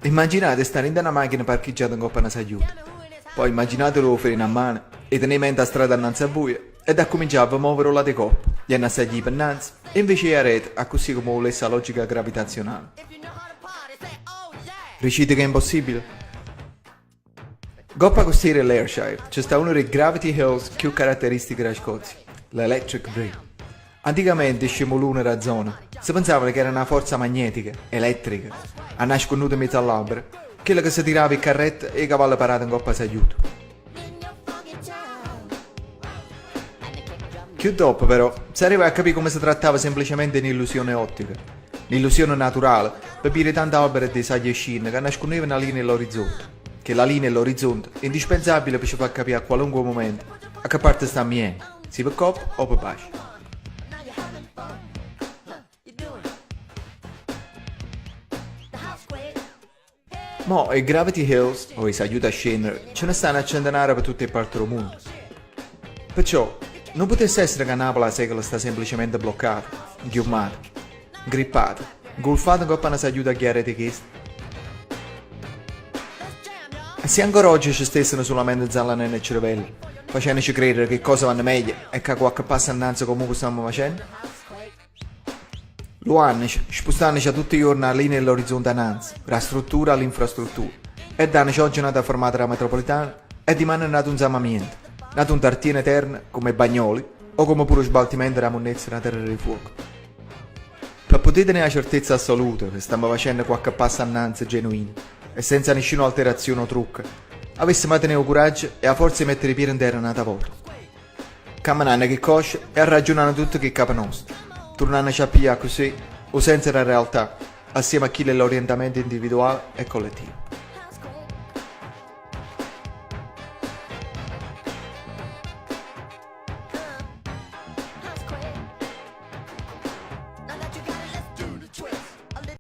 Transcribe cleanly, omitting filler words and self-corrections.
Immaginate 'e sta dint' 'a na machina parchiggiata 'ncopp' a na sagliuta. Poi immaginatelo 'o freno a mano, 'e tenè mente 'a strada annanze a vuje e d'accumincià a ve movere 'o lato 'e copp, jenno a saglì pe 'nnanze e invece 'e aret accussì comme vulesse 'a logica gravitazionale. Dicite che è impossibile? Ncopp' 'a costiera 'e l'Ayrshire ce sta uno d' 'e Gravity Hills cchiù caratteristiche d' 'a Scozia, l'Electric Brae. Anticamente 'e scemulune d' 'a zona se pensavano che era na forza magnetica, elettrica, annascunnuta 'mmiezz' a ll'albere, chella che se tirava 'e carrette e 'e cavalle parate 'ncopp' 'a sagliuta. Cchiù doppo, però, s'arriva a capì comme se trattava semplicemente 'e n'illusione ottica, n'illusione naturale, pe bbia d' 'e tante albere e d' 'e saglie e scinne ca annascunnevano 'a linea 'e ll'orizzonte, chella linea 'e ll'orizzonte è indispensabile pe ce fà capì a qualunque mumento a che parte stammo jenno, si pe coppa o pe bascio. Mo 'e Gravity Hills, o 'e sagliute a scennere, ce ne stanno a centenara pe tutt' 'e parte d' 'o munno. Perciò, nun putesse essere ca Napule 'a secule sta semplicemente bloccata, 'nchiummata, 'ngrippata, 'ngulfata 'ncopp' a na sagliuta a gghì aret 'e chesta? E si ancora ogge ce stesseno sulamente 'nzallanenno 'e cerevelle, facennece credere che 'e ccose vanno meglio e ca quacche passo annanze comunque stammo facenno? Luannece, spustannece 'a tutt' 'e juorne 'a linea 'e ll'orizzonte annanze, d' 'a struttura all'infrastruttura, e dannece ogge n'ata fermata d' 'a metropolitana e dimane n'atu 'nzamamiento, n'atu 'ntartiene eterno comme 'e Bagnoli o comme pure 'o sbaltimento d' 'a munnezza d' 'a Terra d' 'e Fuoco. Pe putè tenè 'a certezza assoluta che stammo facenno quacche passo annanze genuino e senza nisciuna alterazione o trucco, avessemo 'a tenè 'o curaggio e 'a forza 'e mettere 'e piede 'nterra n'ata vota. Cammenanno ch' 'e cosce e arraggiunanno tutto ch' 'e cape noste, turnannoce a piglià accussì 'o senso d' 'a realtà, assieme a chillo 'e ll'orientamento individuale e collettivo.